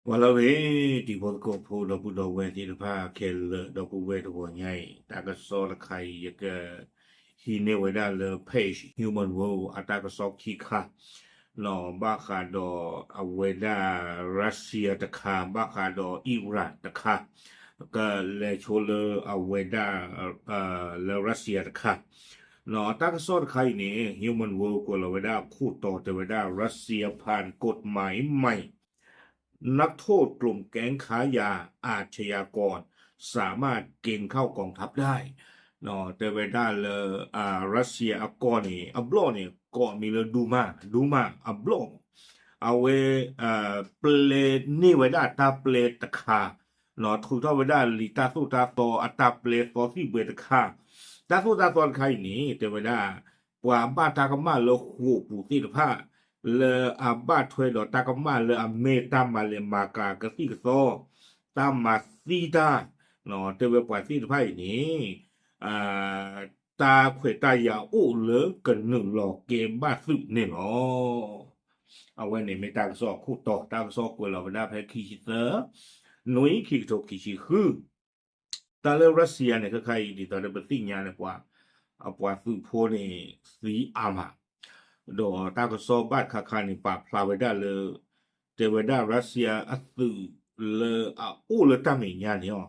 ပှၤလၢအဂ့ၤ တံၤဖိသကိးဖိ ဒီပုၢ်ဒီဝဲၢ်သ့ၣ်တဖၣ်ခဲလၢာ် ဒီပုၢ်ဝဲၢ်တဂီၤညါအံၤ တၢ်ကစီၣ်တခါအံၤ ယကဟံးန့ၢ်ဝဲဒၣ်လၢ page Human World အတၢ်ကစီၣ်ခံခါ ဘၣ်ဃးဒီးအဝဲဒၣ် Russia တခါ ဘၣ်ဃးဒီး Iran တခါ ကလဲၤဆိလၢအဝဲဒၣ် လၢ Russia တခါ တၢ်ကစီၣ်တခါအံၤန့ၣ် Human World ကွဲးလီၤဝဲဒၣ်အခိၣ်တီတဲဝဲဒၣ် Russia ผ่านกฎหมายใหม่ นักโทษกลุ่มแก๊งค้ายาอาชญากรสามารถเกณฑ์เข้ากองทัพได้ တဲဝဲဒၣ်လၢ Russia အကီၢ်န့ၣ် အဘျီၣ်န့ၣ် ကိးမံၤလၢ Duma Duma အဘျီၣ် အဝဲ ပျဲန့ၢ်ဝဲဒၣ်တၢ်ပျဲတခါ ထုးထီၣ်ဝဲဒၣ်လံာ်တၢ်သိၣ်တၢ်သီ အတၢ်ပျဲသီသံၣ်ဘှဲတခါ တၢ်သိၣ်တၢ်သီတခါအံၤန့ၣ် တဲဝဲဒၣ် ပှၤဘၣ်တၢ်ကမၣ်လၢဃိာ်ပူၤသ့ၣ်တဖၣ် လၢအဘၣ်ထွဲဒီးတၢ်ကမၣ်လၢအမ့ၢ်တၢ်မၤလဲၤမၤကၤကသံၣ်ကသီ တၢ်မၤသံတၢ် တဲဝဲပှၤသ့ၣ်တဖၣ်အံၤန့ၣ် တၢ်ခွဲးတၢ်ယာ်အိၣ်လၢကနုာ်လီၤကဲဘၣ်သုးန့ၣ်လီၤ. အဝဲန့ၣ်မ့ၢ်တၢ်ကစီၣ်အခိၣ်တီ တၢ်ကစီၣ်ကွဲးလီၤဝဲဒၣ်ဖဲခံဆံသၢ နွံ ခံကထိခံဆံဃု တၢ်လၢ Russia န့ၣ် ခဲခါအံၤဒ်သိးဒီးပသ့ၣ်ညါန့ၣ် ပှၤ အပှၤသုးဖိန့ၣ် သံအါမး ဒီးတၢ်ကစီၣ်ဘၣ်တခါခါန့ၣ် ပာ်ဖျါဝဲဒၣ်လၢ တဲဝဲဒၣ် Russia အသုးလၢအအိၣ်လၢတၢ်မဲာ်ညါန့ၣ်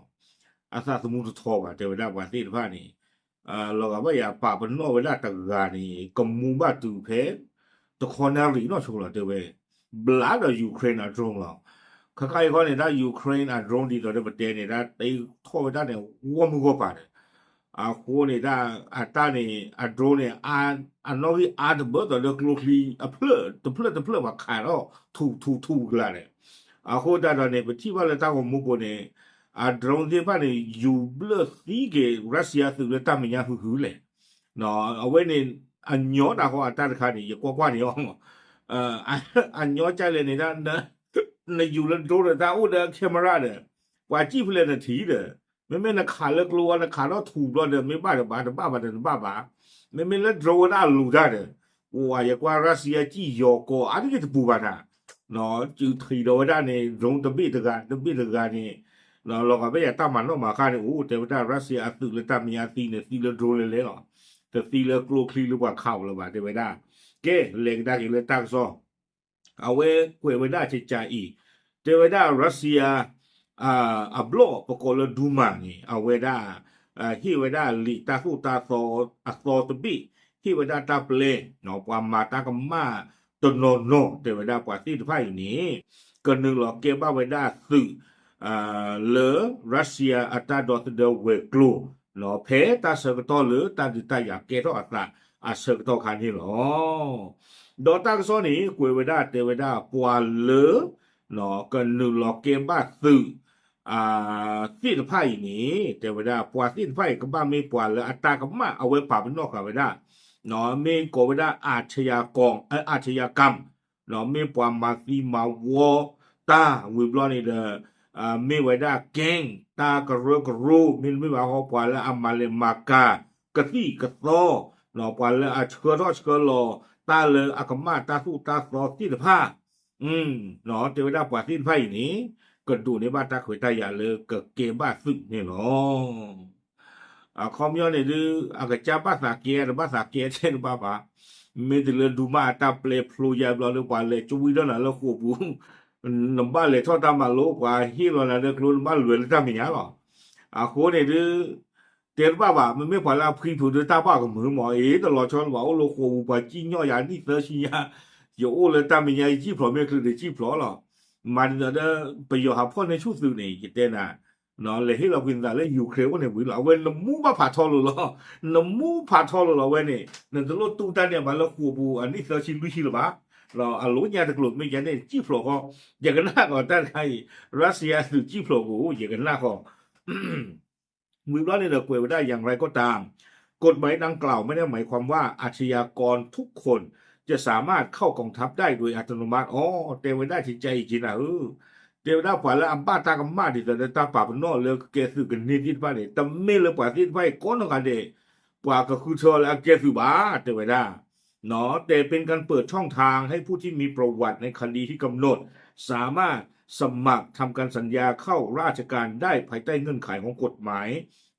အသးသမူတထီဘၣ် တဲဝဲဒၣ်ပှၤသ့ၣ်တဖၣ်န့ၣ် လီၤဂာ်ဘၣ်ယၤပာ်ပနီၣ်ဝဲဒၣ်တဂၤန့ၣ် ကမူဘၣ်တုၤဖဲ တခီနၣ်ရံၣ်နီၢ်ဆိလီၤ တဲဝဲ ဘျးဒီး Ukraine အ drone လီၤ. ခါခါအံၤခီန့ၣ် တၢ် Ukraine အ drone ဒ်သိးဒီးပတဲန့ၣ် တၢ်တ့ထီၣ်ဝဲဒၣ်န့ၣ် ဂီၢ်မုၢ်ဂီၢ်ပၤန့ၣ် အဃိန့ၣ် တၢ်အတၢ်န့ၣ် အ drone န့ၣ် အနီၣ်ဂံၢ်အါတဘၢၣ်သိးလၢကျိချံအဖျၢၣ်တဖျၢၣ်တဖျၢၣ်ပှၤခးထီၣ်ထူးထူးထူးကျါန့ၣ် အဃိသတးဒီးန့ၣ် ပထံၣ်ဘၣ်လၢတၢ်ဂီၤမူပူၤန့ၣ် အ drone သ့ၣ်တဖၣ်န့ၣ် ယူၤဘျၢၣ်သံက့ၤ Russia သုးလၢတၢ်မဲာ်ညါဟုဟုလဲၣ် အဝဲန့ၣ် အညီတၢ်ဃီအတၢ်တခါန့ၣ် ယကွၢ်ကွၢ်န့ၣ်အီၤ အညီကလဲၣ်န့ၣ် နယူၤလၢ drone ဒီးတၢ်အိၣ်ဒီး camera ဒီး ပှၤစံၣ်ဖဲလဲၣ်နထံၣ်ဒီး မ့မ့ၢ်နခးလၢကျိအီၤ နခးထီၣ်ထူးဘျီဒီး မ့ၢ်ဘၣ်ဒီးဘၣ် တဘၣ်ဘၣ်ဒီးတဘၣ်ဘၣ် မ့မ့ၢ်လၢ drone ဝဲဒၣ်အလူၤတၢ်ဒီး ပှၤယကွၢ် Russia စံၣ်ယီၤကီး အါတက့ၢ်တပူၤဘၣ်နၤ စံၣ်ထံၣ်ဒီးဝဲဒၣ်န့ၣ် drone တဘ့ၣ်တဂၤ တဘ့ၣ်တဂၤန့ၣ် လီၤဂာ်ဘၣ်ယၤတၢ်မၤနီၣ်မၤဃၣ်န့ၣ်အိၣ် တဲဝဲဒၣ် Russia အသုးလၢတၢ်မဲာ်ညါသံန့ၣ် သံလၢ drone လဲၤလဲၤလီၤ တသံလၢကျိချံလၢပှၤခးအီၤလၢၤဘၣ် တဲဝဲဒၣ် ကဲ လဲၤကဒါက့ၤလၢတၢ်ကစီၣ် အဝဲကွဲးဝဲဒၣ်ကကးအံၤ တဲဝဲဒၣ် Russia အဘျီၣ်ပကိးလၢ Duma န့ၣ် အဝဲဒၣ် ဟ့ၣ်ဝဲဒၣ်လံာ်တၢ်သိၣ်တၢ်သီအသီတဘ့ၣ် ဟ့ၣ်ဝဲဒၣ်တၢ်ပျဲ ပှၤမၤတၢ်ကမၣ်တနီၤနီၤ တဲဝဲဒၣ်ပှၤသ့ၣ်တဖၣ်အံၤန့ၣ် ကနုာ်လီၤကဲဘၣ်ဝဲဒၣ်သုး လၢ Russia အတၢ်ဒီသဒၢဝဲၤကျိၤ ဖဲတၢ်ဆၢကတီၢ်လၢတၢ်ဒုးတၢ်ယၤကဲထီၣ်အသးအဆၢကတီၢ်ခါန့ၣ်လီၤ. ဒီးတၢ်ကစီၣ်န့ၣ် ကွဲးဝဲဒၣ်တဲဝဲဒၣ်ပှၤလၢ ကနုာ်လီၤကဲဘၣ်သုး သ့ၣ်တဖၣ်အံၤန့ၣ် တဲဝဲဒၣ် ပှၤသ့ၣ်တဖၣ်အံၤ ကဘၣ်မ့ၢ်ပှၤလၢအတၢ်ကမၣ် အဝဲပာ်ပနီၣ်ဃာ်ဝဲဒၣ် မ့ၢ်ကိးဝဲဒၣ် อาชญากร เอ่อ อาชญากร မ့ၢ်ပှၤမၤသံမၤဝီတၢ် ဝံၤဘျီန့ၣ်ဒီး မ့ၢ်ဝဲဒၣ် gang တၢ်ကရၢကရိ မ့တမ့ၢ်ဘၣ်ဃီ ပှၤလၢအမၤလဲၤမၤကၤ ကသံၣ်ကသီ ပှၤလၢအဆှၢထီၣ်ဆှၢလီၤတၢ်လၢအကမၣ်တၢ်သိၣ်တၢ်သီသ့ၣ်တဖၣ် တဲဝဲဒၣ်ပှၤသ့ၣ်တဖၣ်အံၤန့ၣ် ကဒိးန့ၢ်ဘၣ်တၢ်ခွဲးတၢ်ယာ်လၢကကဲဘၣ်သုးန့ၣ်လီၤ. အခီပညီန့ၣ်ဒုး အကစၢ်ဘၣ်သးကဲ တဘၣ်သးကဲထဲတဘၣ်ဘၣ်. မ့ၢ်တုၤလၢ Duma အတၢ်ပျဲဖျိယါဘျီလၢပှၤလဲၤကဝံထီၣ်နၤလၢဃိာ်ပူၤ နဘၣ်လဲၤထီၣ်တၢ်မၤလိ ပှၤဟ့ၣ်လီၤနၤလၢကျိ နဘၣ်လဲၤလၢတၢ်မဲာ်ညါလီၤ. အဃိန့ၣ်ဒုး တဲတဘၣ်ဘၣ် မ့မ့ၢ်ပှၤလၢအဖှံဖုးဒုးတၢ်ဘၣ်ကမုာ်မး အ့ တလီၤဆီလၢၤဘၣ် အိၣ်လၢဃိာ်ပူၤ ပှၤစံၣ်ညီၣ်ယၤနံၣ်သၢဆံညါ ယအိၣ်လၢတၢ်မဲာ်ညါ ယစံၣ်ဖျိးမ့ၢ်ချုးဒီးစံၣ်ဖျိးလီၤ. မၤဒ်သိးဒီး ပယီၤဟးဖီၣ်န့ၢ်ဆူၣ်သုးန့ၣ် ယတဲနၤ လဲၤဟ့ၣ်လီၤကွံာ်နသးလၢ Ukraine အိၣ်န့ၣ်ဝံၤလီၤ. အဝဲနမူဘၣ်ဖးထီလိာ်လီၤ. နမူဖးထီလိာ်လီၤဝဲန့ၣ် နတလိၣ်တူၢ်တၢ်န့ၣ်ဘၣ်လၢဃိာ်ပူၤ အနံၣ်သၢဆံလွံၢ်ဆံလၢၤဘၣ်. အလိၣ်ညါတကျိၤမ့ၢ်ယါန့ၣ် စံၣ်ဖျိးဃီ ယကနၣ်ဃီတၢ်တခါအံၤ Russia သုးစံၣ်ဖျိးပူၤ ယကနၣ်ဃီ ဝံၤဘျီန့ၣ်ဒီးကွဲးဝဲဒၣ် อย่างไรก็ตาม กฎหมายดังกล่าวไม่ได้หมายความว่าอาชญากรทุกคนจะสามารถเข้ากองทัพได้โดยอัตโนมัติ အီ တဲဝဲဒၣ်ကကးအံၤက့နၤဧၢ တဲဝဲဒၣ်ပှၤလၢအဘၣ်တၢ်ကမၣ်ဒ်သိးဒီးတၢ်ပာ်ပနီၣ်လၢကကဲသုးကန့ၢ်သ့ၣ်တဖၣ်န့ၣ် တမ့ၢ်လၢပှၤသ့ၣ်တဖၣ်အံၤကိးနီၢ်ဂၤဒဲး ပှၤကဃုထၢအီၤလၢအကဲသုးဘၣ် တဲဝဲဒၣ် แต่เป็นการเปิดช่องทางให้ผู้ที่มีประวัติในคดีที่กำหนดสามารถ สมัครทำการสัญญาเข้าราชการได้ภายใต้เงื่อนไขของกฎหมาย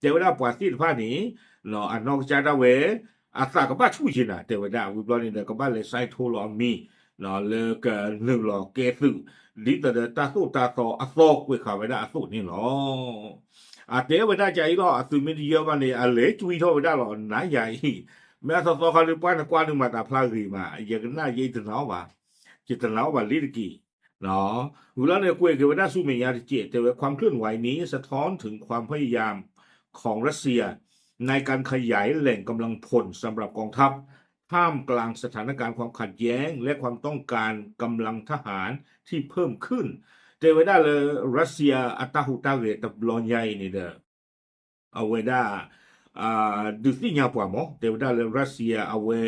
တဲဝဲဒၣ်ပှၤသ့ၣ်တဖၣ်န့ၣ် အနီၢ်ကစၢ်ဒၣ်ဝဲ အသးကဘၣ်ဆူၣ်က့ၤနၤ တဲဝဲဒၣ် ဝံၤဘျီန့ၣ်ဒီး ကဘၣ်လဲၤဆဲးထိလီၤအမံၤ လၢကနုာ်လီၤကဲသုး ဒ်သိးဒီးတၢ်သိၣ်တၢ်သီအသီကွဲးဃာ်ဝဲဒၣ်အသိးန့ၣ်လီၤ. အတဲဝဲဒၣ်ကအံၤလီၤ အသုးမ့ၢ်တယၢဘၣ်န့ၣ် အလဲၤကွံာ်ထီၣ်ဝဲဒၣ်လီၤ နၤယၤအံၤ မ့ၢ်အသီသီခါဒီး ပှၤနကွၢ်နုာ်မၤသးဖျါဂ့ၤမး ယကနၣ်ယဲအံၤတနာ်အီၣ်ဘၣ် ယတနာ်အီၣ်ဘၣ်လံတက့ၢ် ဝံၤလီၤန့ၣ် ကွဲးက့ၤဝဲဒၣ်ဆူမဲာ်ညါတက့ၢ် တဲဝဲ ความเคลื่อนไหวนี้สะท้อนถึงความพยายามของรัสเซียในการขยายแหล่งกำลังพลสำหรับกองทัพ ท่ามกลางสถานการณ์ความขัดแย้งและความต้องการกำลังทหารที่เพิ่มขึ้น တဲဝဲဒၣ်လၢ ရၢၣ်စံယါ အတၢ်ဟူးတၢ်ဂဲၤတဘျီညါအံၤန့ၣ်ဒီး အဝဲဒၣ် ဒုးသ့ၣ်ညါပှၤမး တဲဝဲဒၣ်လၢ ရၢၣ်စံယါ အဝဲ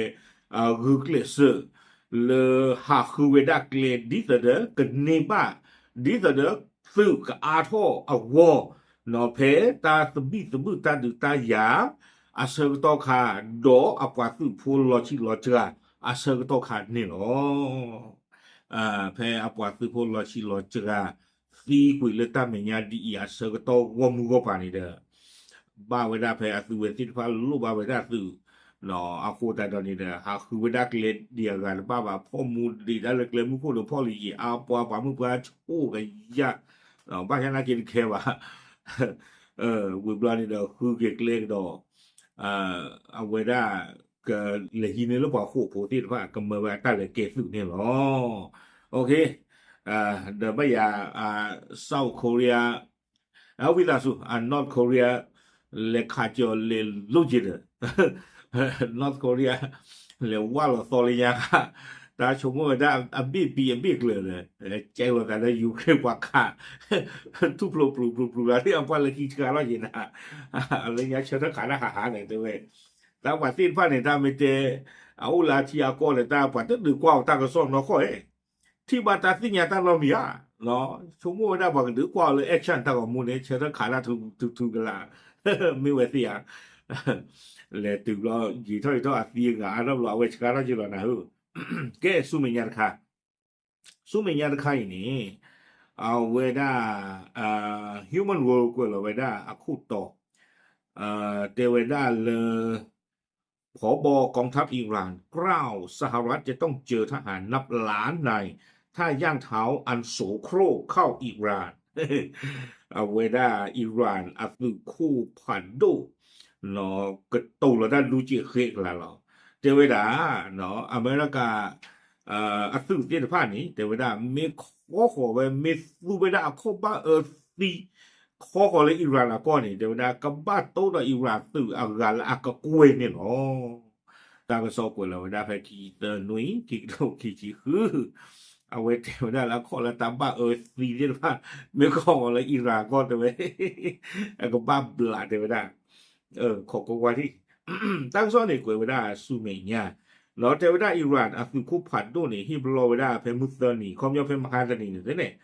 ဂုာ်ကျဲးစၢး လၢဟးဃုဝဲဒၣ်ကျဲ ဒ်သိးဒီး ကန့ၢ်ဘၣ် ဒ်သိးဒီး သုးကအါထီၣ်အဂီၢ် ဖဲတၢ်သဘံၣ်သဘုၣ်တၢ်ဒုးတၢ်ယၤ အဆၢကတီၢ်ခါ ဒီးအပှၤသုးဖိလီၤဆံးလီၤစှၤ အဆၢကတီၢ်ခါန့ၣ်လီၤ. ဖဲအပှၤသုးဖိလီၤဆံးလီၤစှၤ သံကွံာ်လၢတၢ်မဲာ်ညါဒ်အံၤ အဆၢကတီၢ်ဂီၢ်မုၢ်ဂီၢ်ပၤန့ၣ်ဒီး ဘၣ်ဝဲဒၣ်ဖဲအသုဝဲသ့ၣ်တဖၣ်လိၣ်ဘၣ်ဝဲဒၣ်သုး အဃိသတးဒီးန့ၣ်ဒီး ဟးဃုဝဲဒၣ်ကျဲဒံးအဂၤတဘၣ်ဘၣ် ဖီၣ်မူဒံးဒၣ်လၢကျဲမုၢ်ခိၣ်ဒီးဖီၣ်လံယံာ် အါပှၤပှၤမုၢ်ပှၤဆိၣ်ကယၢ် ဘၣ်ဆၣ်နာ်က့တခဲဘၣ် ဝံၤဘျီန့ၣ်ဒီးဃုက့ၤကျဲကဒီး အဝဲဒၣ် ကလဲၤဟံးန့ၢ်လၢပှၤဃိာ်ဖိသ့ၣ်တဖၣ် ကမၢဝဲအတၢ်လဲၤကဲသုးန့ၣ်လီၤ. ဒီးဘၣ်ယၤ South Korea ဝံသးစူၤ အ North Korea လဲၤခးကၠီၤလဲၤလိၣ်က့ၤဒီး North Korea လဲၤဝၢ်လီၤသီလၢညါခါ တၢ်ဆိကမိၣ်ဝဲဒၣ်အဘ့ၣ်ပံအဘ့ၣ်ကျၢၤဒီး ကဲလိာ်သးလၢ Ukraine ပှၤခး ထူၣ်ဖျိးပျူၤပျူၤပျူၤလၢ အပှၤလၢခံဆှါလီၤက့ၤနၤ လၢညါဆၢထၢၣ်ခးတၢ်ဟးဟးန့ၣ်တဲဝဲ တၢ်ပှၤသ့ၣ်တဖၣ်န့ၣ် တၢ်မ့ၢ်တဲ အအိၣ်လၢအထံအကီၢ်န့ၣ် တၢ်ပှၤတဒုးကွၢ်အီၤတၢ်ကစီၣ်နီၢ်ကီၢ်ဧါ ထံၣ်ဘၣ်တၢ်သ့ၣ်ညါတၢ်နီတမံၤဧါ ဆိကမိၣ်ဝဲဒၣ်ပှၤကဒုးကွၢ်အီၤလၢ action တၢ်ဂီၤမူန့ၣ် ဆၢထၢၣ်ခးတၢ်ထူထူကလာ် မ့ၢ်ဝဲသ့ၣ်ဧါ လဲၤတုၤဘျီ ယံာ်ထီၣ်ယံာ်ထီၣ်အသံအဂၤအါထီၣ်ဘျီ အဝဲဆှါထီၣ်က့ၤလီၤနၤဧၢ ကဲဆူမဲာ်ညါတခါ ဆူမဲာ်ညါတခါအံၤန့ၣ် အဝဲဒၣ် Human World ကွဲးလီၤဝဲဒၣ်အခိၣ်တီ တဲဝဲဒၣ်လၢ ผบ.กองทัพอิหร่านกล่าว สหรัฐจะต้องเจอทหารนับล้านนาย ถ้าย่างเท้าอันโสโครกเข้าอิหร่าน အဝဲဒၣ် Iran အသုးခိၣ်ဖးဒိၣ် ကတိၤလီၤတၢ်ဒူက့ၣ်ဃ့ကလၤလီၤ. တဲဝဲဒၣ် အမဲရကၤ အသုးသ့ၣ်တဖၣ်န့ၣ် တဲဝဲဒၣ် မ့ၢ်ခီဃီၤဝဲ မ့ၢ်သူဝဲဒၣ်အခီၣ်ဘၣ်အၢသံ ခီဃီၤလၢ Iran အကီၢ်န့ၣ် တဲဝဲဒၣ် ကဘၣ်တိၢ်ဒီး Iran သုးအဂၤလၢအကကွဲၢ်န့ၣ်လီၤ. တၢ်ကစီၣ်ကွဲးလီၤဝဲဒၣ်ဖဲခံကတၢၢ်နွံ ခံကထိခံဆံဃု အဝဲတဲဝဲဒၣ်လၢအခီၣ်လၢတၢ်ဘၣ်အၢသံသ့ၣ်တဖၣ် မ့ၢ်ခီဃီၤလၢ Iran အကီၢ်တဲဝဲ အကဘၣ်ဘျးတဲဝဲဒၣ် ခိးကွၢ်ကွၢ်ထံၣ် တၢ်ကစီၣ်န့ၣ်ကွဲးဝဲဒၣ်ဆူမဲာ်ညါ ဒီးတဲဝဲဒၣ် Iran အသုးခိၣ်ဖးဒိၣ်န့ၣ် ဟ့ၣ်ပလီၢ်ဝဲဒၣ်ဖဲမုၢ်သၢနံၤ ခီပညီဖဲမဟါတနံၤန့ၣ်သ့ၣ်န့ၣ်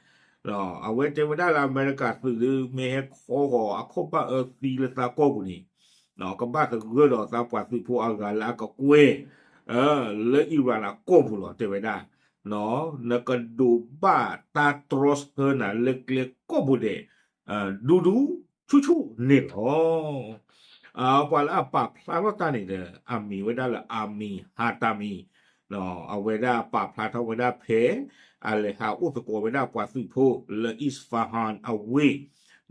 အဝဲတဲဝဲဒၣ်လၢအမဲရကၤသုးဒုး မ့ၢ်ဟဲခီဃီၤအခီၣ်ဘၣ်အၢသံလၢသးကီၢ်ပူၤန့ၣ် ကဘၣ်သဂၢၢ်ဒီးသးပှၤသုးဖိအဂၤလၢအကကွဲၢ် လၢ Iran အကီၢ်ပူၤလီၤ တဲဝဲဒၣ် နကဒိးဘၣ်တၢ်တြီဆၢနၤလၢကျဲကိးပူၤဒဲး ဒူဒူဆူၣ်ဆူၣ်န့ၣ်လီၤ. ပှၤလၢအပာ်ဖျါထီၣ်တၢ်န့ၣ်ဒီး အမံၤဝဲဒၣ်လၢ Amir Hatami အဝဲဒၣ်ပာ်ဖျါထီၣ်ဝဲဒၣ်ဖဲ အလဲၤဟးအိၣ်သကိးဝဲဒၣ်ပှၤသုးဖိလၢ Isfahan အဝ့ၢ်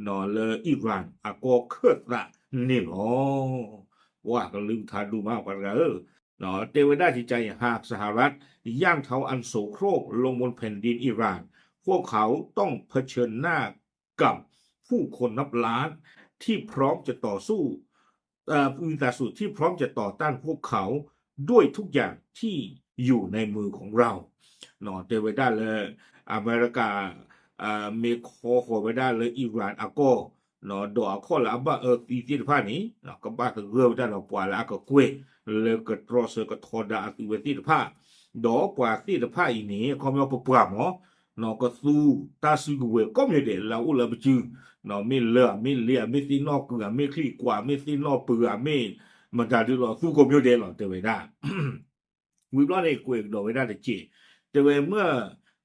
လၢ Iran အကီၢ်ခၢၣ်သးန့ၣ်လီၤ. ပှၤကလုၢ်ကထါဒိၣ်မးပှၤတဂၤဧၢ, တဲဝဲဒၣ် จะยังหากสหรัฐย่างเท้าอันโสโครกลงบนแผ่นดินอิหร่าน พวกเขาต้องเผชิญหน้ากับผู้คนนับล้านที่พร้อมจะต่อสู้ เอ่อ มีแต่สูตรที่พร้อมจะต่อต้านพวกเขาด้วยทุกอย่างที่อยู่ในมือของเรา တဲဝဲဒၣ်လၢ အမဲရကၤ မ့ၢ်ခီဃီၤဝဲဒၣ်လၢ Iran အကီၢ် ဒီးအခီၣ်လၢအဘၣ်အၢသံသ့ၣ်တဖၣ်န့ၣ် ကဘၣ်သဂၢၢ်ဝဲဒၣ်ဒီးပှၤလၢအကကွဲၢ် လၢကတြီဆၢကထီဒါအသုးဝဲသ့ၣ်တဖၣ်, ဒီးပှၤသ့ၣ်တဖၣ်အံၤန့ၣ် အခီပညီပပှၢ်မး ကသူတၢ်စုကဝဲၤကိးမံၤဒဲးလၢအအိၣ်လၢပစု, မ့ၢ်လၢ မ့ၢ်လ့ မ့ၢ်သ့ၣ်နီၣ်ကုၤ မ့ၢ်ချံၣ်ကွၢ် မ့ၢ်သ့ၣ်နီၣ်ပၢၤ မ့ၢ်မတၤဒုလီၤ သူကိးမံၤဒဲးလီၤ တဲဝဲဒၣ် ဝံၤဘျီန့ၣ် ကွဲးကဒီးဝဲဒၣ်တက့ၢ်, တဲဝဲမ့ၢ်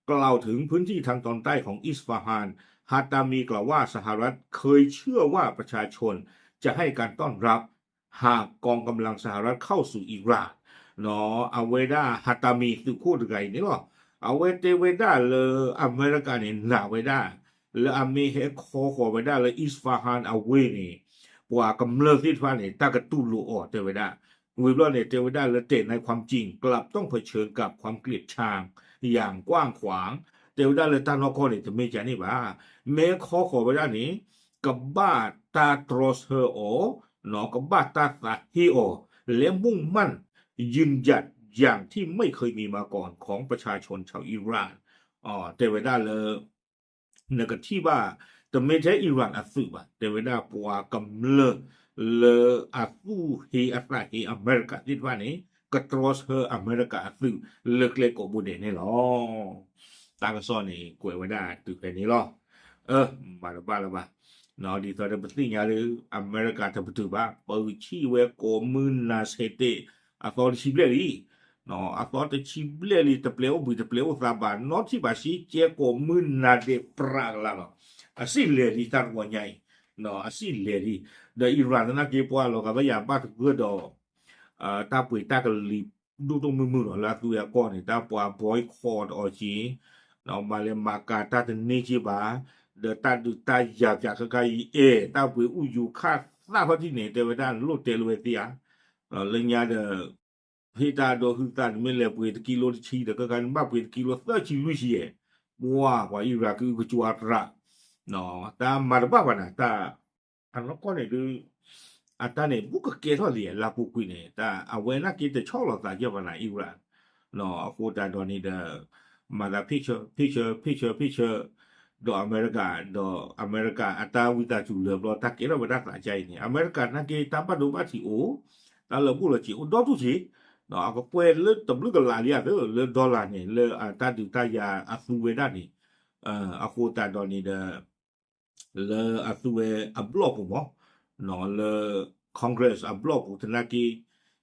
กล่าวถึงพื้นที่ทางตอนใต้ของอิสฟาฮาน ฮาตามีกล่าวว่าสหรัฐเคยเชื่อว่าประชาชนจะให้การต้อนรับ หากกองกำลังสหรัฐเข้าสู่อิหร่าน အဝဲဒၣ် ဟါတၢမံၤ သုးခိၣ်တဂၤအံၤန့ၣ်လီၤ. အဝဲတဲဝဲဒၣ်လၢအမဲရကၤန့ၣ် နာ်ဝဲဒၣ် လၢအမ့ၢ်ဟဲခီဃီၤဝဲဒၣ်လၢ Isfahan အဝ့ၢ်န့ၣ် ပှၤကမျၢၢ်သ့ၣ်တဖၣ်န့ၣ် တၢ်ကတူၢ်လိာ်အီၤတဲဝဲဒၣ်. ဝံၤဘျီန့ၣ် တဲဝဲဒၣ်လၢ แต่ในความจริงกลับต้องเผชิญกับความเกลียดชังอย่างกว้างขวาง တဲဝဲဒၣ်လၢတၢ်နီၢ်ကီၢ်န့ၣ် တမ့ၢ်ကန့ၣ်ဘၣ်. မ့ၢ်ခီဃီၤဝဲဒၣ်န့ၣ် ကဘၣ်တၢ်တြီဆၢအီၤ ကဘၣ်တၢ်သးဟ့အီၤ และมุ่งมั่นยืนหยัดอย่างที่ไม่เคยมีมาก่อนของประชาชนชาวอิหร่าน တဲဝဲဒၣ်လၢ နကထံၣ်ဘၣ် တမ့ၢ်ထဲ Iran အသုးဘၣ်, တဲဝဲဒၣ်ပှၤကမျၢၢ်လၢအသူၣ်ဟ့အသးဟ့အမဲရကၤသ့ၣ်တဖၣ်န့ၣ် ကတြီဆၢအမဲရကၤအသုးလၢကျဲကိးဘိဒဲးန့ၣ်လီၤ. တၢ်ကစီၣ်န့ၣ် ကွဲးဝဲဒၣ်တုၤဖဲန့ၣ်လီၤ. အၢ မၤတဘၣ်လၢၤဘၣ်. ဒ်သိးဒီးပသ့ၣ်ညါလၢ အမဲရကၤတပတုာ်ဘၣ်, ပဂံၢ်ဆံၣ်ဝဲကိးမုၢ်နၤဆဲးတ့ၢ် အသီတဆံဘျဲၣ်လံ အသီတဆံဘျဲၣ်လံ တပျဲအိၣ်ဘှံးတပျဲအိၣ်သါဘၣ်, နီထံၣ်ဘၣ်စ့ကဲကိးမုၢ်နၤဒဲးပြးကလါလီၤ. အစံၣ်လဲၤလံတၢ်တဝီညါအံၤ, အစံၣ်လဲၤလံ. ဒီး Iran သနာ်က့ပှၤလီၤဂာ်ဘၣ်ယၤဘၣ်သဂၢၢ်ဒီး တၢ်ပှ့ၤတၢ်ကလံၤဒိၣ်ဒိၣ်မုၢ်မုၢ်လီၤ လၢအသုဝဲအကီၢ်န့ၣ် တၢ်ပှၤ boycott အီၤက့ၤ, မၤလဲၤမၤကၤတၢ်တန့ၢ်က့ၤဘၣ်, ဒီးတၢ်ဒုးတၢ်ယၤပၠးခဲခါအံၤ အဲၣ် တၢ်ပှ့ၤအူယူၤခးသၣ်ထီၣ်ထံၣ်န့ၣ် တဲဝဲဒၣ်လိၣ်တဲလၢဝဲသ့ဧါ. လၢညါဒီး ဟ့ၣ်တၢ်ဒိဟုသး နမ့ၢ်လဲၤပှ့ၤတကံလိတဆံဒီး ခဲခါနဘၣ်ပှ့ၤတကံလိသၢဆံလွံၢ်ဆံယဲၢ်, ပှၤ ပှၤ Iran ကအုကကွၢ်တရး, တၢ်မၤတဘၣ်ဘၣ်နၤ တၢ် အနီၢ်ကီၢ်န့ၣ်ဒုး အတၢ်န့ၣ် ဘူးကကဲထီၣ်လံ လၢပူၤကွံာ်န့ၣ် တၢ်အဝဲနာ်က့တဆီၣ်လီၤသးယဲၢ်ဘၣ်နၤ Iran အဃိသတးဒီးန့ၣ်ဒီး မၤသး ဖ့ၣ်ဆၢ ဖ့ၣ်ဆၢ ဖ့ၣ်ဆၢ ဖ့ၣ်ဆၢ ဒီးအမဲရကၤ ဒီးအမဲရကၤအတၢ်ဝံသးစူၤလၢာ်ဘျီ တၢ်ကဲထီၣ်ဝဲဒၣ်သးကါအံၤန့ၣ် အမဲရကၤနာ်က့တၢ်ဘၣ်ဒိဘၣ်ထံးအိၣ်, တၢ်လၢာ်ဘူၣ်လီၤစ့ၤအိၣ်ဒီဒူၣ်က့ၤ, အကကွဲၢ်လၢတဘျုးကလးလံဧါသ့ လၢ dollar န့ၣ် လၢအတၢ်ဒုးတၢ်ယၤအသူဝဲဒၣ်န့ၣ်, အဃိသတးဒီးန့ၣ်ဒီး လၢအသူဝဲအဘျီၣ်ပူၤမး, လၢ Congress အဘျီၣ်ပူၤသနာ်က့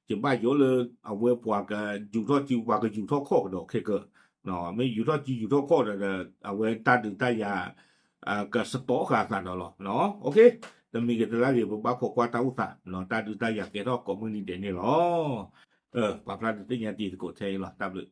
ယဘၣ်ယိၣ်လၢအဝဲပှၤကယူၤထီၣ်စု ပှၤကယူၤထီၣ်ခီၣ်ကဒီးခဲကၢ, မ့ၢ်ယူၤထီၣ်စုယူၤထီၣ်ခီၣ်ဒီး အဝဲတၢ်ဒုးတၢ်ယၤ ကစတီဃာ်သးဒီးလီၤ. တမံၤဂ့ၤတလါဂ့ၤ ပဘၣ်ခိးကွၢ်တၢ်အိၣ်သး, တၢ်ဒုးတၢ်ယၤကဲထီၣ်ကိးမုၢ်နံၤဒဲးန့ၣ်လီၤ. ပာ်ဖျါဒုးသ့ၣ်ညါတံၤသကိးထဲအံၤလီၤ. တၢ်ဘျုး